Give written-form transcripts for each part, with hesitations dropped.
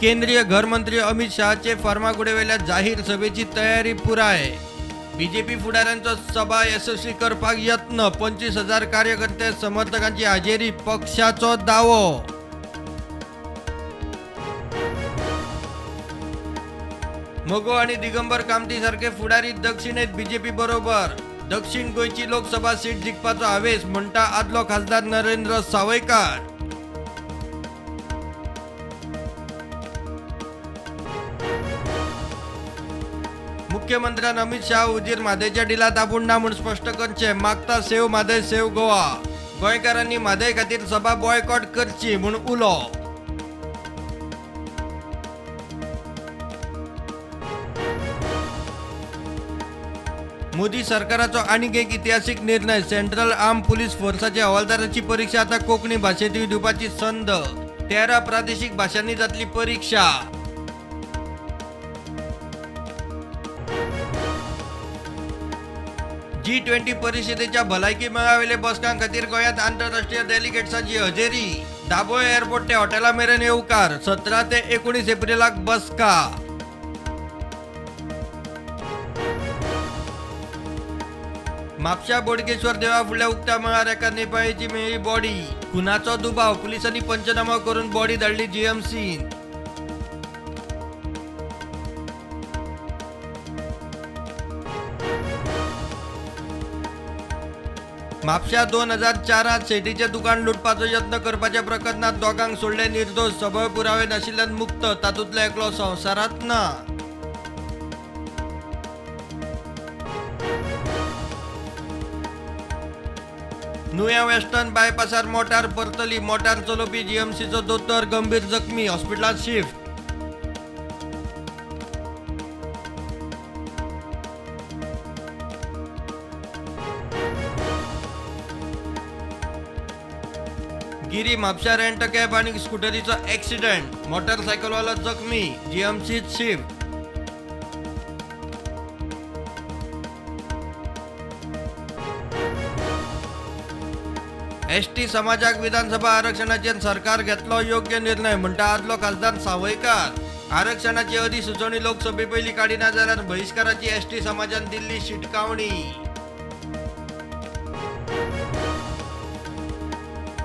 केंद्रीय घरमंत्री अमित शहाचे फार्मागुडेवेल्या जाहीर सभेची तयारी पुराय. बीजेपी फुडाऱ्यांचो सभा यशस्वी करपाक यत्न. 25,000 कार्यकर्ते समर्थकांची हाजेरी, पक्षाचो दावो. मगो आणि दिगंबर कामती सारखे फुडारी दक्षिणेत बीजेपी बरोबर. दक्षिण गोंयची लोकसभा सीट जिखपाचो हावेस म्हणटा आदलो खासदार नरेंद्र सावयकार. मुख्यमंत्र्यान अमित शाह हुजीर म्हादयच्या डिलात आपूण ना म्हूण स्पश्ट करचें. मागता सेव म्हादय सेव गोवा. गोंयकारांनी म्हादय खातीर सभा बॉयकॉट करची म्हूण उलो. मोदी सरकाराचो आनीक एक इतिहासीक निर्णय. सेंट्रल आर्म पुलीस फोर्साच्या हवालदाराची परीक्षा आता कोंकणी भाशेंतूय दिवपाची संद. 13 प्रादेशिक भाशांनी जातली परीक्षा. G20 परिषदेच्या भलायकी मेळावेले बसकां खातीर गोंयांत आंतरराष्ट्रीय डेलिगेट्सांची हजेरी. दाबोळे एअरपोर्ट ते हॉटेला मेरेन येवकार. 17 ते 19 एप्रिलाक बसका. म्हापशा बोडगेश्वर देवा फुडल्या उक्त्या मळार एका नेपाळीची मेळ्ळी बॉडी. खुनाचो दुबाव. पुलिसांनी पंचनामो करून बॉडी धाडली जीएमसीन. म्हापशा 2004 शेटीचें दुकान लुटपाचो यत्न करपाच्या प्रकरणात दोगांक सोडले निर्दोश. सबळ पुरावे नाशिल्ल्यान मुक्त. तातूंतलो एकलो संवसारांत ना. नुया वेस्टर्न बायपासार मोटार परतली. मोटार चलोवपी जीएमसीचो दोतोर गंभीर जखमी. हॉस्पिटलांत शिफ्ट. गिरी म्हापशा रेंट कॅब आनी स्कुटरीचो एक्सिडेंट. मोटरसायकलवालो जखमी. जीएमसीत शिफ्ट. एसटी समाजाक विधानसभा आरक्षणाचेर सरकार घेतलो योग्य निर्णय म्हणटा आदलो खासदार सावयकार. आरक्षणाची अधिसुचोवणी लोकसभे पयलीं काडिना जाल्यार बहिश्काराची एसटी समाजान दिल्ली शिटकावणी.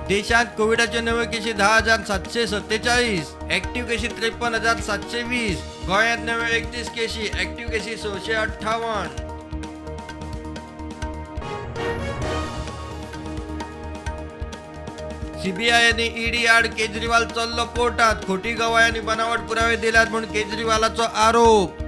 देशांत कोविडाच्यो नव्यो केशी 10,747, एक्टिव्ह केशी 53,720. गोंयांत नव्यो 31 केशी, एक्टिव्ह केशी 658. सीबीआय आनी ईडी आड केजरीवाल चल्लो कोर्टात. खोटी गवाय आनी बनावट पुरावे दिल्यात म्हूण केजरीवालाचो आरोप.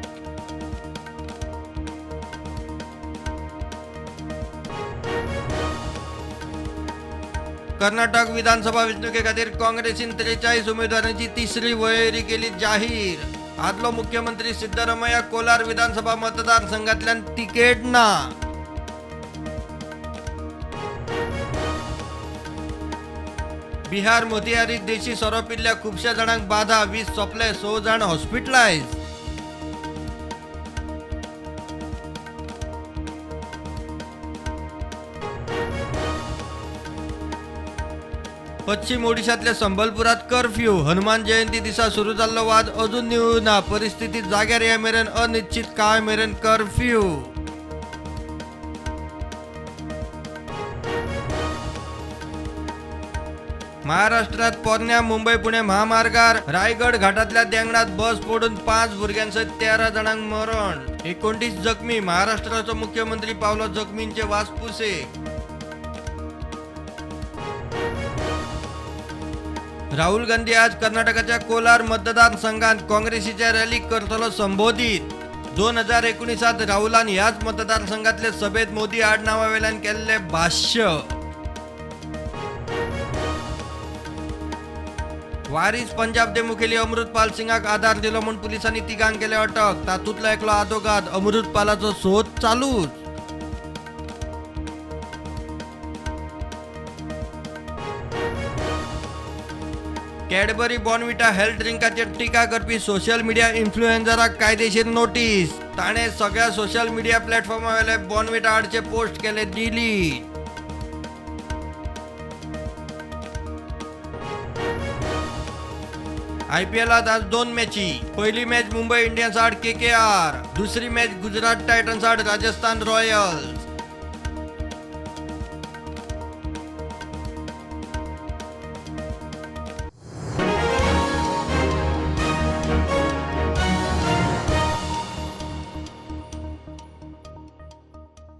कर्नाटक विधानसभा वेंचणुके खातीर काँग्रेसीन 43 उमेदवारांची तिसरी वळेरी केली जाहीर. आदलो मुख्यमंत्री सिद्धरामय्या कोलार विधानसभा मतदारसंघातल्यान तिकेट ना. बिहार मोतिहारीत देशी सोरो पिल्ल्या खुबश्या जाणांक बाधा. 20 सोंपले, 6 जाण हॉस्पिटलायज. पश्चिम ओडिशातल्या संबलपुरात कर्फ्यू. हनुमान जयंती दिसा सुरू जाल्लो वाद अजून निवळना. परिस्थिती जाग्यार ये मेरेन अनिश्चित काळ मेरेन कर्फ्यू. महाराष्ट्रात पोरण्या मुंबय पुणे महामार्गार रायगड घाटातल्या देंगणात बस पडून 5 भुरग्यांसयत 13 जाणांक मरण, 29 जखमी. महाराष्ट्राचो मुख्यमंत्री पावलो जखमींचे वासपुसेक. राहुल गांधी आज कर्नाटकाच्या कोलार मतदारसंघात काँग्रेसीच्या रॅलीक करतलो संबोधित. 2019 राहुलान ह्याच मतदारसंघातले सभेत मोदी आडनावावेल्यान केल्ले भाष्य. वारीस पंजाब दे मुखेली अमृतपाल सिंगाक आधार दिलो म्हूण पुलिसांनी तिगांक केले अटक. तातूंतलो एकलो आदोगाद. अमृतपालाचो सोद चालूच. कॅडबरी बॉर्नव्हिटा हेल्थ ड्रिंकाचेर टिका करपी सोशल मिडिया इन्फ्लुएन्सराक कायदेशीर नोटीस. ताणें सगळ्या सोशल मिडिया प्लॅटफॉर्मावेले बॉर्नव्हिटा आडचे पोस्ट केले डिलीट. आयपीएलात आज 2 मॅची. पहिली मॅच मुंबई इंडियन्स आड केकेआर, दुसरी मॅच गुजरात टायटन्स आड राजस्थान रॉयल्स.